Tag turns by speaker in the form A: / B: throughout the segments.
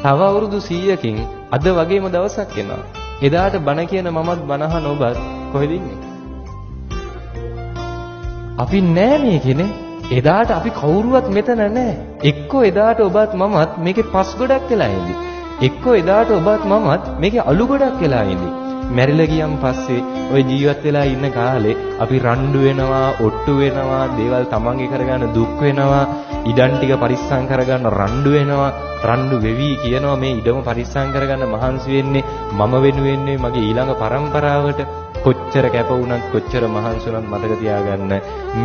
A: තව අවුරුදු 100කින් අද වගේම දවසක් එනවා. එදාට බණ කියන මමත් බණ අහන ඔබත් කොහෙද ඉන්නේ? අපි නෑ මේකේනේ. එදාට අපි කවුරුවත් මෙතන නෑ. එක්කෝ එදාට ඔබත් මමත් මේකේ පස් ගොඩක් වෙලා ඉඳි. එක්කෝ එදාට ඔබත් මමත් මේකේ අලු ගොඩක් වෙලා ඉඳි. මැරිලා ගියන් පස්සේ ඔය ජීවත් වෙලා ඉන්න කාලේ අපි රණ්ඩු වෙනවා, ඔට්ටු වෙනවා, දේවල් තමන්ගේ කරගන්න දුක් වෙනවා, ඉඩම් ටික පරිස්සම් කරගන්න රණ්ඩු වෙනවා, රණ්ඩු වෙවි කියනවා මේ ඉඩම පරිස්සම් කරගන්න මහන්සි වෙන්නේ මම වෙනුවෙන් නෙවෙයි මගේ ඊළඟ පරම්පරාවට. කොච්චර කැප වුණත් කොච්චර මහන්සි වුණත් මතක තියාගන්න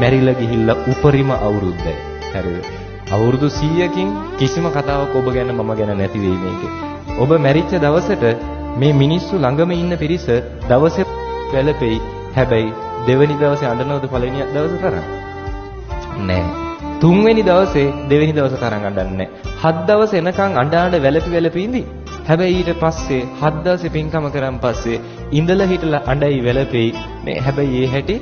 A: මැරිලා ගිහිල්ලා උපරිම අවුරුද්දයි. හරිද? අවුරුදු 100කින් කිසිම කතාවක් ඔබ ගැන මම ගැන නැති වෙයි මේකේ. ඔබ මැරිච්ච දවසට මේ මිනිස්සු ළඟම ඉන්න පිරිස දවසේ වැළපෙයි. හැබැයි දෙවෙනි දවසේ අඬනවද පළවෙනි දවස තරම්? නෑ. තුන්වෙනි දවසේ දෙවෙනි දවස තරම් අඬන්නේ නෑ. හත් දවස් එනකන් අඬ අඬ වැළපි වැළපි ඉඳි. හැබැයි ඊට පස්සේ හත් දවසේ පින්කම කරන් පස්සේ ඉඳලා හිටලා අඬයි වැළපෙයි. මේ හැබැයි ඒ හැටි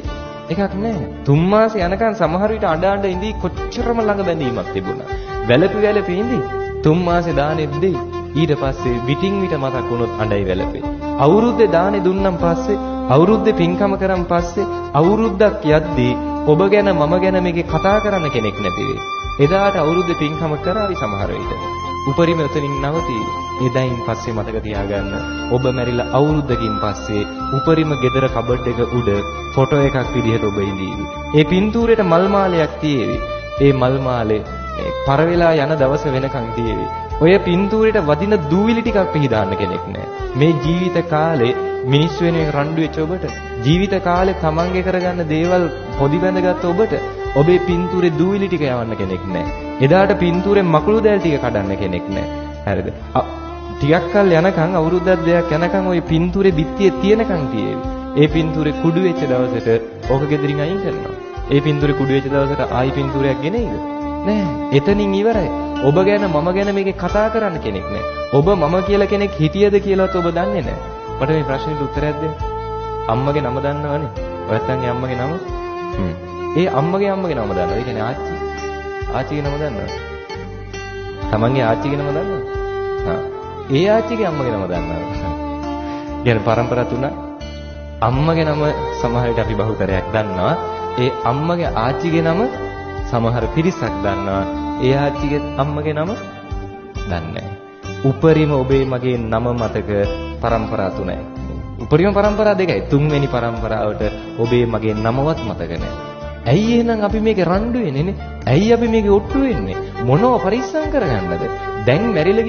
A: එකක් නෑ. තුන් මාස යනකන් සමහර විට අඬ අඬ ඉඳි කොච්චරම ළඟ බැඳීමක් තිබුණා. වැළපි වැළපි ඉඳි. තුන් මාසේ දානෙත් දෙයි. ඊට පස්සේ විටින් විට මතක් වුණොත් අඬයි වැළපෙයි. අවුරුද්දේ දානේ දුන්නම් පස්සේ අවුරුද්දේ පින්කම කරන් පස්සේ අවුරුද්දක් යද්දී ඔබ ගැන මම ගැන මේකේ කතා කරන්න කෙනෙක් නැති වෙයි. එදාට අවුරුද්දේ පින්කම කරાવી සමහර විට. උපරිම එතනින් නවතී. එදායින් පස්සේ මතක තියාගන්න ඔබ මැරිලා අවුරුද්දකින් පස්සේ උපරිම ගෙදර කබඩ් එක උඩ ෆොටෝ එකක් විදිහට ඔබ ඉඳීවි. ඒ පින්තූරයට මල් මාලයක් තියේවි. ඒ මල් මාලේ මේ පර වෙලා යන දවස වෙනකන් තියේවි. ඔය පින්තූරයට වදින දූවිලි ටිකක් පිහදාන්න කෙනෙක් නෑ. මේ ජීවිත කාලේ මිනිස් වෙනුවෙන් රණ්ඩු වෙච්ච ඔබට, ජීවිත කාලේ තමන්ගේ කරගන්න දේවල් පොඩි බැඳගත්ත ඔබට ඔබේ පින්තූරේ දූවිලි ටික යවන්න කෙනෙක් නෑ. එදාට පින්තූරේ මකුළු දැල් ටික කඩන්න කෙනෙක් නෑ. හරිද? ටිකක් කල් යනකන් අවුරුද්දක් දෙකක් යනකන් ඔය පින්තූරේ බිත්තියේ තියෙනකන් තියේවි. ඒ පින්තූරේ කුඩු වෙච්ච දවසට ඕක ගෙදරින් අයින් කරනවා. ඒ පින්තූරේ කුඩු වෙච්ච දවසට ආයි පින්තූරයක් ගෙනෙයිද? නෑ. එතනින් ඉවරයි. ඔබ ගැන මම ගැන මේකේ කතා කරන්න කෙනෙක් නෑ. ඔබ මම කියලා කෙනෙක් හිටියද කියලාවත් ඔබ දන්නේ නෑ. මට මේ ප්‍රශ්නෙට උත්තරයක් දෙන්න. අම්මගේ නම දන්නවනේ. ඔයත්න්ගේ අම්මගේ නම? ඒ අම්මගේ අම්මගේ නම දන්නවද? ඒ කියන්නේ ආච්චි. ආච්චිගේ නම දන්නවද? තමන්ගේ ආච්චිගේ නම දන්නවද? හා. ඒ ආච්චිගේ අම්මගේ නම දන්නවද? කියන්නේ පරම්පරා තුනක්. අම්මගේ නම සමහර විට අපි බහුතරයක් දන්නවා. ඒ අම්මගේ ආච්චිගේ නම සමහර පිරිසක් දන්නවා. ඒ ආච්චිගේ අම්මගේ නම දන්නේ නැහැ. උපරිම ඔබේ මගේ නම මතක පරම්පරා තුනයි. උපරිම පරම්පරා දෙකයි. තුන්වෙනි පරම්පරාවට ඔබේ මගේ නමවත් මතක නැහැ. ඇයි එහෙනම් අපි මේකේ රණ්ඩු වෙන්නේ නේ? ඇයි අපි මේකේ ඔට්ටු වෙන්නේ? මොනව පරිස්සම් කරගන්නද? දැන් මැරිලා